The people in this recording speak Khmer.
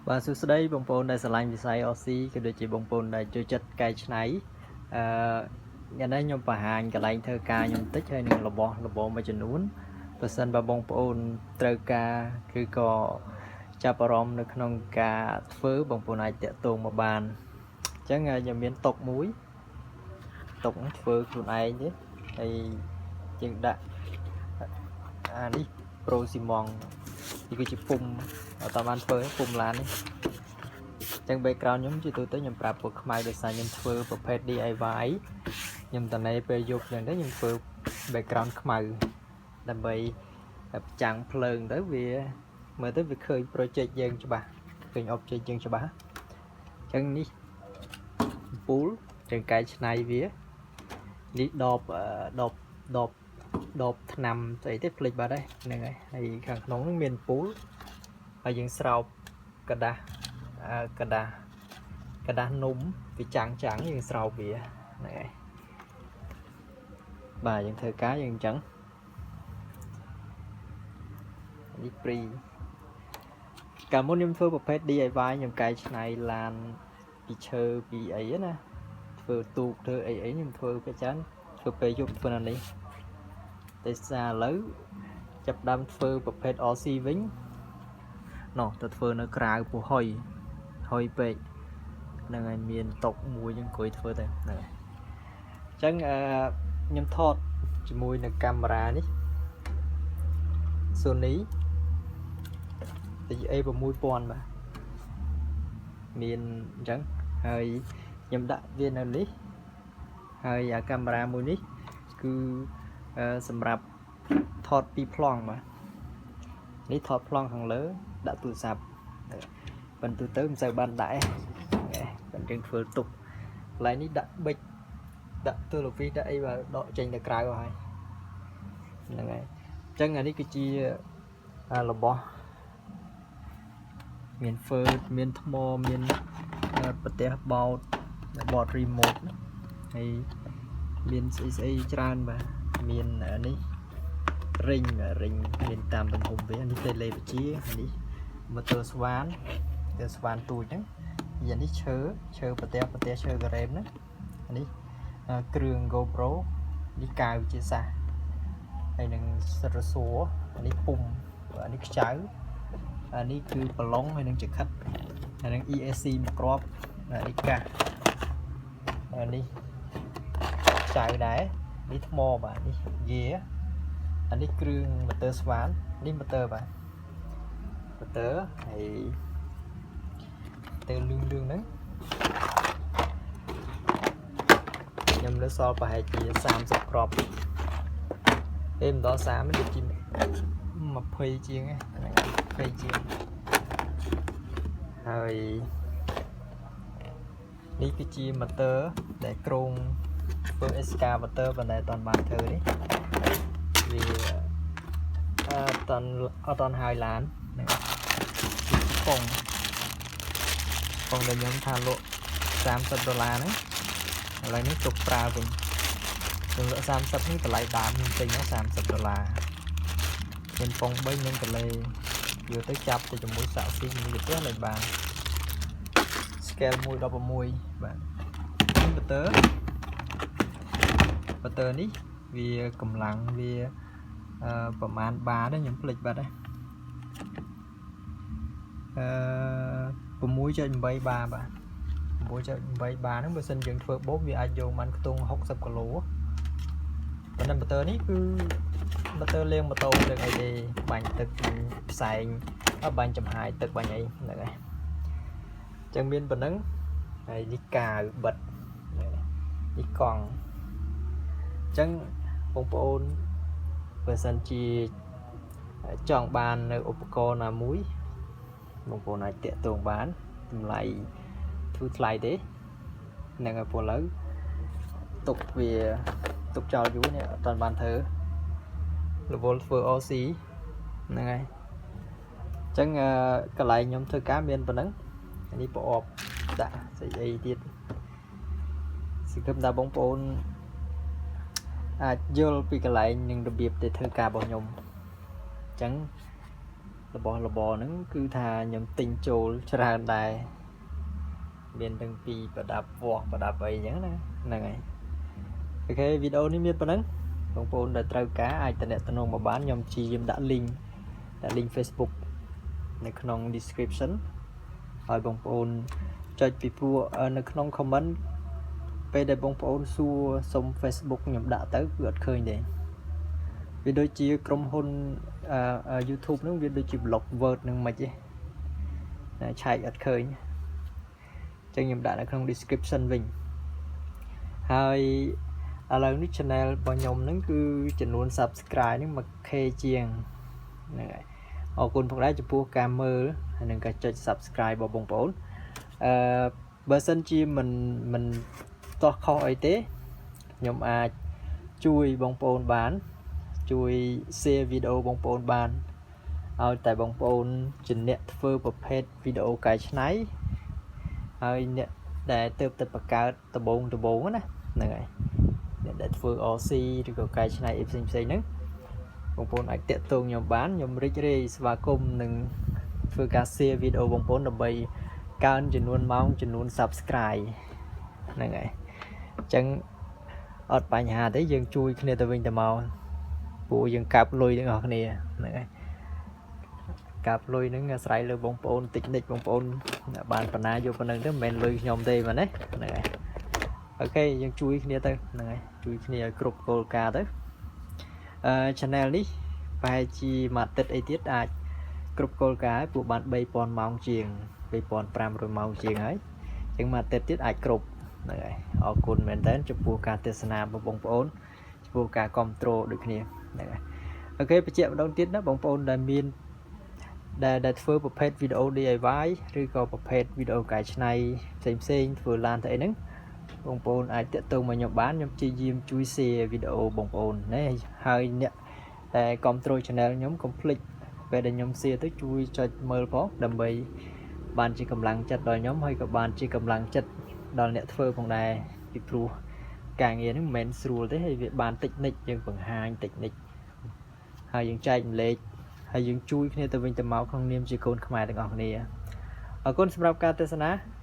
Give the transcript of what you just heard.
បាទសួស្តីបងប្អូនដែលស្រឡាញ់វិស័យ RC ក៏ដូចជាបងប្អូនដែលចូលចិត្តកែច្នៃអឺថ្ងៃនេះខ្ញុំបង្ហាញកន្លែងធ្វើការខ្ញុំតិចហើយនឹងរបស់របរមួយចំនួនបើសិនបើបងប្អូនត្រូវការឬក៏ចាប់អារម្មណ៍នៅក្នុងការធ្វើបងប្អូនអាចតាក់ទងមកបានអញ្ចឹងខ្ញុំមានតុមួយតុហ្នឹងធ្វើខ្លួនឯងទេហើយយើងដាក់អានេះប្រូស៊ីម៉ង់នេះគឺជាពុំអត់តាមបានធ្វើពុំឡាននេះ អញ្ចឹង background ខ្ញុំជាទូទៅខ្ញុំប្រាប់ពួកខ្មៅដោយសារខ្ញុំធ្វើប្រភេទ DIY ខ្ញុំតនេពេលយប់អញ្ចឹងទៅខ្ញុំធ្វើ background ខ្មៅដើម្បីប្រចាំងភ្លើងទៅវាមើលទៅវាឃើញ project យើងច្បាស់ឃើញ object យើងច្បាស់អញ្ចឹងនេះអំពូលចឹងកែច្នៃវានេះដបដបដបដបថ្នាំស្អីទេភ្លេចបាត់ហើយហ្នឹងហើយហើយខាងក្នុងហ្នឹងមានអំពូលហើយយើងស្រោបក្រដាសក្រដាសក្រដាសនំវាចាំងចាំងយើងស្រោបវាហ្នឹងហើយបាទយើងធ្វើការយើងអញ្ចឹងនេះព្រីកាលមុនខ្ញុំធ្វើប្រភេទ DIY ខ្ញុំកែច្នៃឡានពីឈើពីអីណាធ្វើទូកធ្វើអីអីខ្ញុំធ្វើពេលច្រើនធ្វើពេលយប់ធ្វើនៅនេះតែសារឥឡូវចាប់ដើមធ្វើប្រភេទ RC វិញណោះទៅធ្វើនៅក្រៅពោះហុយហុយពេកហ្នឹងហើយមានតុកមួយយើងអង្គុយធ្វើទៅហ្នឹងហើយអញ្ចឹងអឺខ្ញុំថតជាមួយនឹងកាមេរ៉ានេះ Sony A6000 បាទមានអញ្ចឹងហើយខ្ញុំដាក់វានៅនេះហើយអាកាមេរ៉ាមួយនេះគឺសម្រាប់ថតពីប្លង់បាទនេះថតប្លង់ខាងលើដាក់ទូរស័ព្ទប៉ុន្តែទូទៅមិនសូវបានដាក់ទេប៉ុន្តែយើងធ្វើទុកកន្លែងនេះដាក់ប៊ិចដាក់ទូរវីដាក់អីបាទដកចេញទៅក្រៅអស់ហើយហ្នឹងហើយអញ្ចឹងអានេះគឺជារបស់មានហ្វឺតមានថ្មមានប្រទេសបោតបត remote ហើយមានស្អីស្អីច្រើនបាទមាននេះរិញរិញមានតាមទំហំវានេះតេលេបជានេះម៉ូទ័រស្វានទ័រស្វានទូចហ្នឹងយ៉ានេះឈើឈើប្រទេសប្រទេសឈើការ៉េមហ្នឹងនេះគ្រឿង GoPro នេះកាវវិទ្យាសាស្ត្រហើយនឹងសិតរសួរនេះពុំនេះខ្ចៅអានេះគឺប្រឡុងហើយនឹងចខិតហើយនឹង ESC មួយគ្រាប់នេះកាសអានេះខ្ចៅដែរនេះថ្មបាទនេះហ្គាអានេះគ្រឿងម៉ូទ័រស្វាននេះម៉ូទ័របាទម៉ូទ័រហើយទៅលឿងលឿងហ្នឹងខ្ញុំលើសល់ប្រហែលជា30គ្រាប់ទេមិនដល់30ដូចជា20ជាងហ្នឹង20ជាងហើយនេះគឺជាម៉ូទ័រដែលក្រងធ្វើ excavator ប៉ុន្តែអត់បានធ្វើនេះវាអត់តអត់តហើយឡានហ្នឹងប៉ុងប៉ុងដែលខ្ញុំថាលក់30ដុល្លារហ្នឹងឥឡូវនេះទុកប្រើវិញខ្ញុំលក់30នេះតម្លៃដើមខ្ញុំទិញមក30ដុល្លារមានប៉ុង3មានកលេយកទៅចាប់ទៅជាមួយសាក់ស៊ីជាមួយកាពះលេងបាន scale 1.16បាទនេះ motor motor នេះវាកម្លាំងវាអឺប្រហែលបាដែរខ្ញុំភ្លេចបាត់ហើយអឺ6.8បាបាទ6.8បាហ្នឹងបើសិនយើងធ្វើបូមវាអាចយកបានខ្ទង់60គីឡូប៉ុន្តែ motor នេះគឺ motor លាងម៉ូតូលាងអីទេបាញ់ទឹកផ្សែងបាញ់ចំហាយទឹកបាញ់អីហ្នឹងហើយអញ្ចឹងមានប៉ុណ្ណឹងហើយនេះកាវបិទនេះកង់អញ្ចឹងបងប្អូនបើសិនជាចង់បាននៅឧបករណ៍ណាមួយបងប្អូនអាចតាក់ទងបានតម្លៃធូរថ្លៃទេហ្នឹងហើយពលឥឡូវទុកវាទុកចោលយូរនេះអត់ទាន់បានធ្វើរវល់ធ្វើ RC ហ្នឹងហើយអញ្ចឹងកន្លែងខ្ញុំធ្វើការមានប៉ុណ្ណឹងនេះប្រអប់ដាក់ស្អីអីទៀតសង្ឃឹមថាបងប្អូនអាចយល់ពីកន្លែងនិងរបៀបដែលធ្វើការរបស់ខ្ញុំអញ្ចឹង របស់របរហ្នឹងគឺថាខ្ញុំទិញចូលច្រើនដែរមានទាំងពីប្រដាប់វាស់ប្រដាប់អីចឹងណាហ្នឹងហើយ OK វីដេអូនេះមានប៉ុណ្ណឹងបងប្អូនដែលត្រូវការអាចទំនាក់ទំនងមកបានខ្ញុំព្យាយាមដាក់ link ដាក់ link Facebook នៅក្នុង description ឲ្យបងប្អូនចុចពីព្រោះនៅក្នុង comment ពេលដែលបងប្អូនសួរសុំ Facebook ខ្ញុំដាក់ទៅគឺអត់ឃើញទេវាដូចជាក្រុមហ៊ុន YouTube ហ្នឹងវាដូចជា block word ហ្នឹងមិនទេឆែកអត់ឃើញអញ្ចឹងខ្ញុំដាក់នៅក្នុង description វិញហើយឥឡូវនេះ channel របស់ខ្ញុំហ្នឹងគឺចំនួន subscribe ហ្នឹង 1K ជាងហ្នឹងហើយអរគុណផងដែរចំពោះការមើលហើយនិងការចុច subscribe របស់បងប្អូនអឺបើសិនជាមិនមិនតោះខុសអីទេខ្ញុំអាចជួយបងប្អូនបាន ជួយ share វីដេអូបងប្អូនបានឲ្យតែបងប្អូនជាអ្នកធ្វើប្រភេទវីដេអូកែច្នៃហើយអ្នកដែលទៅតែបង្កើតដបងដបងណាហ្នឹងហើយអ្នកដែលធ្វើ RC ឬក៏កែច្នៃអីផ្សេងផ្សេងហ្នឹងបងប្អូនអាចតាក់ទងខ្ញុំបានខ្ញុំរីករាយស្វាគមន៍នឹងធ្វើការ share វីដេអូបងប្អូនដើម្បីកើនចំនួនម៉ោងចំនួន subscribe ហ្នឹងហើយអញ្ចឹងអត់បញ្ហាទេយើងជួយគ្នាទៅវិញទៅមកពួកយើងកាប់លុយទាំងអស់គ្នាហ្នឹងហើយកាប់លុយហ្នឹងអាស្រ័យលើបងប្អូនតិចនិចបងប្អូនបានបណ្ណាយកប៉ុណ្្នឹងទៅមិនមែនលុយខ្ញុំទេមែនទេហ្នឹងហើយ OK យើងជួយគ្នាទៅហ្នឹងហើយជួយគ្នាឲ្យគ្រប់គោលការណ៍ទៅអឺ channel នេះប្រហែលជាមួយអាទិត្យអីទៀតអាចគ្រប់គោលការណ៍ហើយពួកបាន3000ម៉ោងជាង2500ម៉ោងជាងហើយអញ្ចឹងមួយអាទិត្យទៀតអាចគ្រប់ហ្នឹងហើយអរគុណមែនតើចំពោះការទស្សនារបស់បងប្អូនចំពោះការគ្រប់គ្រងដូចគ្នាហ្នឹងហើយ OK បញ្ជាក់ម្ដងទៀតណាបងប្អូនដែលមានដែលដែលធ្វើប្រភេទវីដេអូ DIY ឬក៏ប្រភេទវីដេអូកែច្នៃផ្សេងផ្សេងធ្វើឡានទៅអីហ្នឹងបងប្អូនអាចតាក់ទងមកខ្ញុំបានខ្ញុំព្យាយាមជួយ share វីដេអូបងប្អូនណាហើយអ្នកដែលគ្រប់គ្រង channel ខ្ញុំកុំភ្លេចពេលដែលខ្ញុំ share ទៅជួយចុចមើលផងដើម្បីបានជាកម្លាំងចិត្តដល់ខ្ញុំហើយក៏បានជាកម្លាំងចិត្តដល់អ្នកធ្វើផងដែរពីព្រោះការងារហ្នឹងមិនមែនស្រួលទេហើយវាបានតិចនិចយើងបង្ហាញតិចនិចហើយយើងចែកម្លែកហើយយើងជួយគ្នាទៅវិញទៅមកក្នុងនាមជាកូនខ្មែរទាំងអស់គ្នាអរគុណសម្រាប់ការទស្សនា។